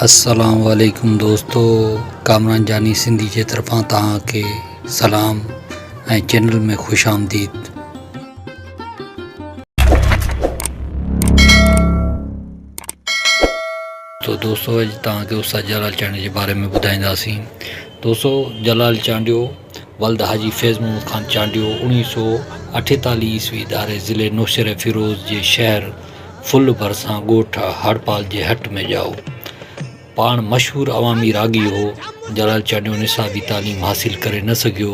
السلام عليڪم دوستو ڪامران جاني سنڌي جي طرفان توهان کي سلام ۽ چينل ۾ خوش آمديد. تو دوستو اڄ توهان کي استاد جلال چانڊيو جي باري ۾ ٻڌائينداسين دوستو جلال چانڊيو ولد حاجي فيض محمد خان چانڊيو 1948 عيسوي ڌاري ضلعي نوشهره فيروز جي شهر ڦل ڀرسان ڳوٺ هڙپال جي هٽ ۾ ڄائو. پاڻ مشهور عوامي راڳي هو. جلال چانڊيو نصابي تعليم حاصل ڪري نه سگهيو.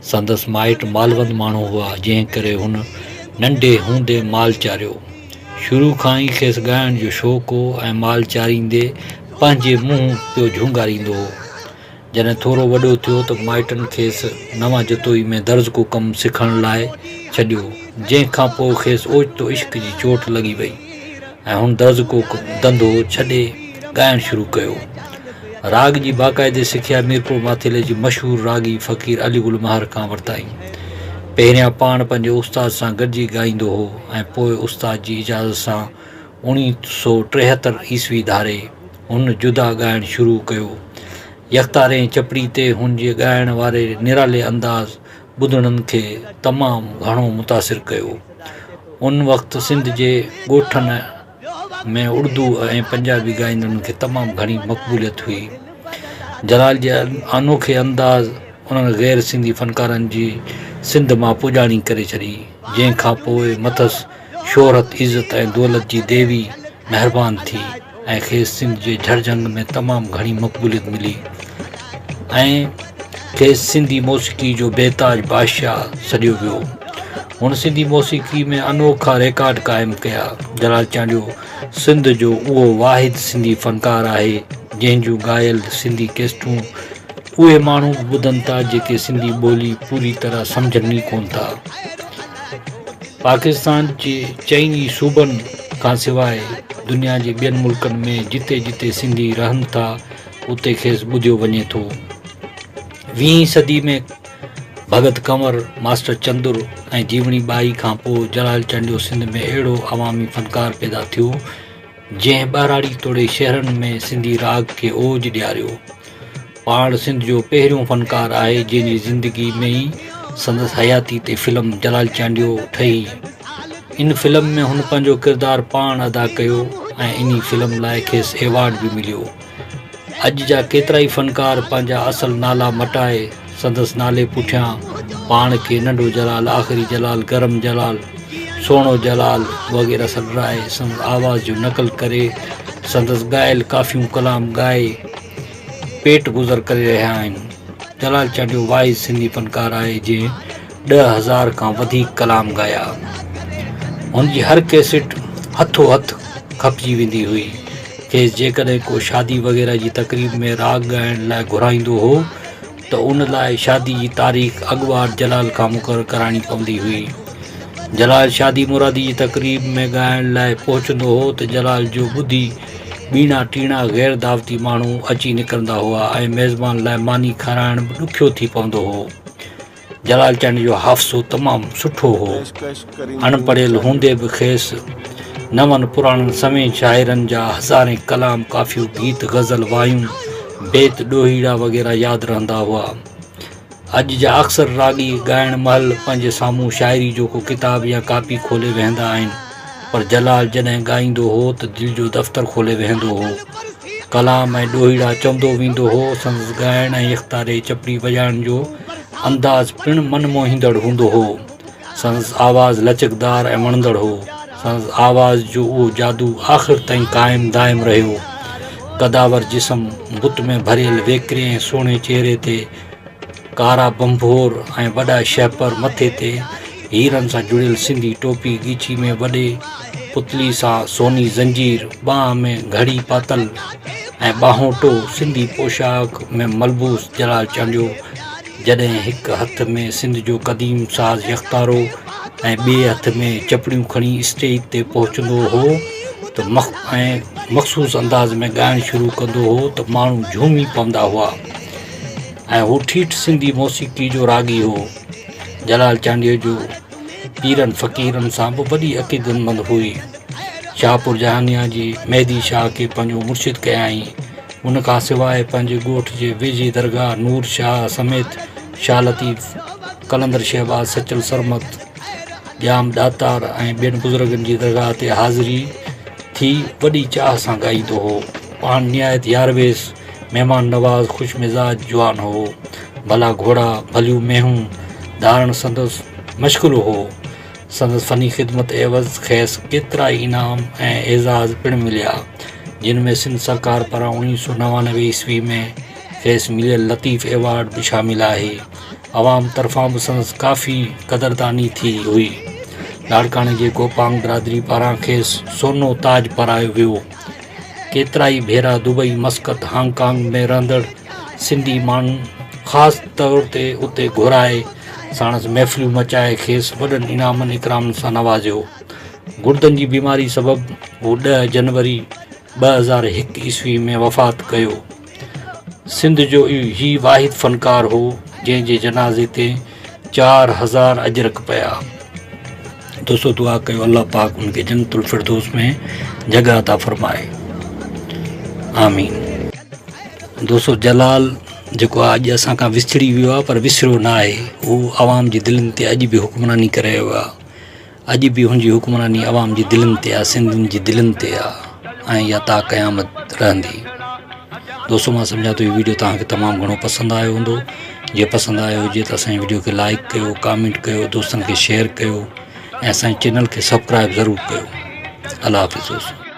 سندس مائٽ مالوند ماڻهو هئا، جنهن ڪري هن ننڍي هوندي مال چاريو. شروع کان ئي کيس ڳائڻ جو شوق هو ۽ مال چاريندي پنهنجي منهن پيو جهونگاريندو هو. جڏهن ٿورو وڏو ٿيو ته مائٽن کيس نوان جتوئي ۾ درزڪو ڪم سکڻ لاء ڇڏيو، جنهن کان پوء کيس اوچتو عشق جي چوٽ لڳي وئي ۽ هن درزڪو ڌنڌو ڇڏي ڳائڻ شروع ڪيو. راڳ جي باقاعدي سکيا ميرپور ماٿيلي جي مشهور راڳي فقير علي گل مهر کان ورتائين. پهريان پاڻ پنهنجي استاد سان گڏجي ڳائيندو هو ۽ پوء استاد جي اجازت سان 1973 عيسوي ڌاري هن جدا ڳائڻ شروع ڪيو. يڪتاري ۽ چپڙي تي هن جي ڳائڻ واري نرالي انداز ٻڌڻن کي تمام گهڻو متاثر ڪيو. ان وقت سنڌ جي ڳوٺن ۾ اڙدو ۽ پنجابي ڳائيندڙن کي تمام گهڻي مقبوليت هئي. جلال جي انوکي انداز انهن غير سنڌي فنڪارن جي سنڌ مان پڄاڻي ڪري ڇڏي، جنهن کان پوء مٿس شهرت، عزت ۽ دولت جي ديوي مهربان ٿي ۽ کيس سنڌ جي جهرجهنگ ۾ تمام گهڻي مقبوليت ملي ۽ کيس سنڌي موسيقي جو بي تاج بادشاهه سڏيو ويو. هن سنڌي موسيقي ۾ انوکا ريڪارڊ قائم ڪيا. جلال چانڊيو سنڌ جو اهو واحد سنڌي فنڪار آهي، جنهن جون ڳايل سنڌي ڪيسٽون اهي ماڻهو به ٻڌن ٿا، جيڪي سنڌي ٻولي پوري طرح سمجهن ئي ڪونه ٿا. پاڪستان جي چئن ئي صوبن کان سواء دنيا جي ٻين ملڪن ۾ جتي جتي سنڌي رهن ٿا اتي کيس ٻڌيو وڃي ٿو. ويهين صدي ۾ ڀڳت ڪنور، ماسٽر چندر ۽ جيوڻي ٻائي کان پوء جلال چانڊيو سنڌ ۾ اهڙو عوامي فنڪار پيدا ٿيو جنهن ٻهراڙي توڙي شهرن ۾ سنڌي راڳ کي اوج ڏياريو. پاڻ سنڌ جو پهريون فنڪار آهي جنهن جي زندگي ۾ ئي سندس حياتي تي فلم جلال چانڊيو ٺهي. ان فلم ۾ هن پنهنجو ڪردار پاڻ ادا ڪيو ۽ انهي فلم لاء کيس ايوارڊ به مليو. اڄ جا ڪيترائي فنڪار پنهنجا اصل نالا مٽائي سندس نالي پٺيان پاڻ کي ننڍو جلال، آخري جلال، گرم جلال، سهڻو جلال وغيره سڏرائي سندس آواز جو نقل ڪري سندس ڳايل ڪافيون ڪلام ڳائي پيٽ گذر ڪري رهيا آهن. جلال چانڊيو واحد سنڌي فنڪار آهي جنهن 10,000 کان وڌيڪ ڪلام ڳايا. هن جي هر ڪيسٽ هٿو هٿ کپجي ويندي هئي. کيس جيڪڏهن ڪو شادي وغيره جي تقريب ۾ راڳ ڳائڻ لاء گهرائيندو هو ته ان لاء شادي جي تاريخ اڳواٽ جلال کان مقرر ڪرائڻي پوندي هئي. جلال شادي مرادي جي تقريب ۾ ڳائڻ لاء پهچندو هو ته جلال جو ٻڌي ٻيڻا ٽيڻا غير دعوتي ماڻهو اچي نڪرندا هئا ۽ ميزبان لاء ماني کارائڻ به ڏکيو ٿي پوندو هو. جلال چانڊيي جو حافظو تمام سٺو هو. اڻ پڙهيل هوندي به کيس نون پراڻن سوين شاعرن جا هزارين ڪلام، ڪافيون، گيت، غزل، وايون، بيت، ڏوهيڙا وغيره ياد رهندا هئا. اڄ جا اڪثر راڳي ڳائڻ مهل پنهنجي سامهون شاعري جو ڪو ڪتاب يا ڪاپي کولي ويهندا آهن، پر جلال جڏهن ڳائيندو هو ته دل جو دفتر کولي ويهندو هو. ڪلام ۽ ڏوهيڙا چوندو ويندو هو. سندس ڳائڻ ۽ يڪتاري چپڙي وڄائڻ جو انداز پڻ من موهيندڙ هوندو هو. سندس آواز لچڪدار ۽ وڻندڙ هو. سندس آواز جو اهو جادو آخر تائين قائم دائم رهيو. قداور جسم، بت ۾ ڀريل ويڪري ۽ سهڻي چهري تي ڪارا ڀنڀور ۽ وڏا شهپر، مٿي تي هيرن سان جڙيل سنڌي ٽوپي، ڳچي ۾ وڏي پتلي سان سوني زنجير، ٻانهن ۾ گهڙي پاتل ۽ ٻانهوٽو، سنڌي پوشاڪ ۾ ملبوس جلال چانڊيو جڏهن هڪ هٿ ۾ سنڌ جو قديم ساز يڪتارو ۽ ٻئي هٿ ۾ چپڙيون کڻي اسٽيج تي پهچندو هو ته ۽ مخصوص انداز ۾ ڳائڻ شروع ڪندو هو ته ماڻهو جهومي پوندا هئا ۽ هو ٺيٺ سنڌي موسيقي جو راڳي هو. جلال چانڊيو جو پيرن فقيرن سان به وڏي عقيدتمند هئي. شاهپور جهانيان جي مهدي شاهه کي پنهنجو مرشد ڪيائين. ان کان سواء پنهنجي ڳوٺ جي ويجهي درگاهه نور شاهه سميت شاهه لطيف، قلندر شهباز، سچل سرمت، ڄام ڏاتار ۽ ٻين بزرگن جي درگاهه تي حاضري ٿي وڏي چاهه سان ڳائيندو هو. پاڻ نهايت يارويس، مهمان نواز، خوش مزاج جوان هو. ڀلا گهوڙا، ڀليون مينهون ڌارڻ سندس مشغلو هو. سندس فني خدمت عيوض کيس ڪيترائي انعام ۽ اعزاز پڻ مليا، جن ۾ سنڌ سرڪار پاران 1999 عيسوي ۾ کيس مليل لطيف ايوارڊ به شامل آهي. عوام طرفان به سندس ڪافي قدرداني ٿي هئي. لاڙڪاڻي جي گوپانگ برادري پاران کيس سونو تاج پارايو ويو. ڪيترائي ڀيرا دبئي، مسقط، هانگ ڪانگ ۾ رهندڙ سنڌي ماڻهن خاص طور تي اتي گهرائي ساڻس محفلون مچائي کيس وڏن انعامن اڪرامن سان نوازيو. گڙدن جي بيماري سبب هو ڏهه جنوري 2001 عيسوي ۾ وفات ڪيو. سنڌ جو هي واحد فنڪار هو جنهن جي جنازي تي 4000 اجرڪ پيا. دوستو دعا ڪيو الله پاڪ ان کي جنت الفردوس ۾ جڳهه عطا فرمائي. آمين. دوستو جلال جيڪو آ اڄ اسان کان وڇڙي ويو آ پر وسريو نه آهي هو عوام جي دلين تي اڄ به حڪمراني ڪري رهيو آ اڄ به هن جي حڪمراني عوام جي دلين تي آ سنڌين جي دلين تي آ ۽ اها تا قيامت رهندي دوستو مان سمجهان ٿو هي ويڊيو توهان کي تمام گهڻو پسند آيو هوندو جي پسند آيو هجي ته اسان جي ويڊيو کي لائڪ ڪيو ڪامينٽ ڪيو دوستن کي شيئر ڪيو ۽ اسان جي چينل کي سبسڪرائب ضرور ڪيو الله حافظ دوستو.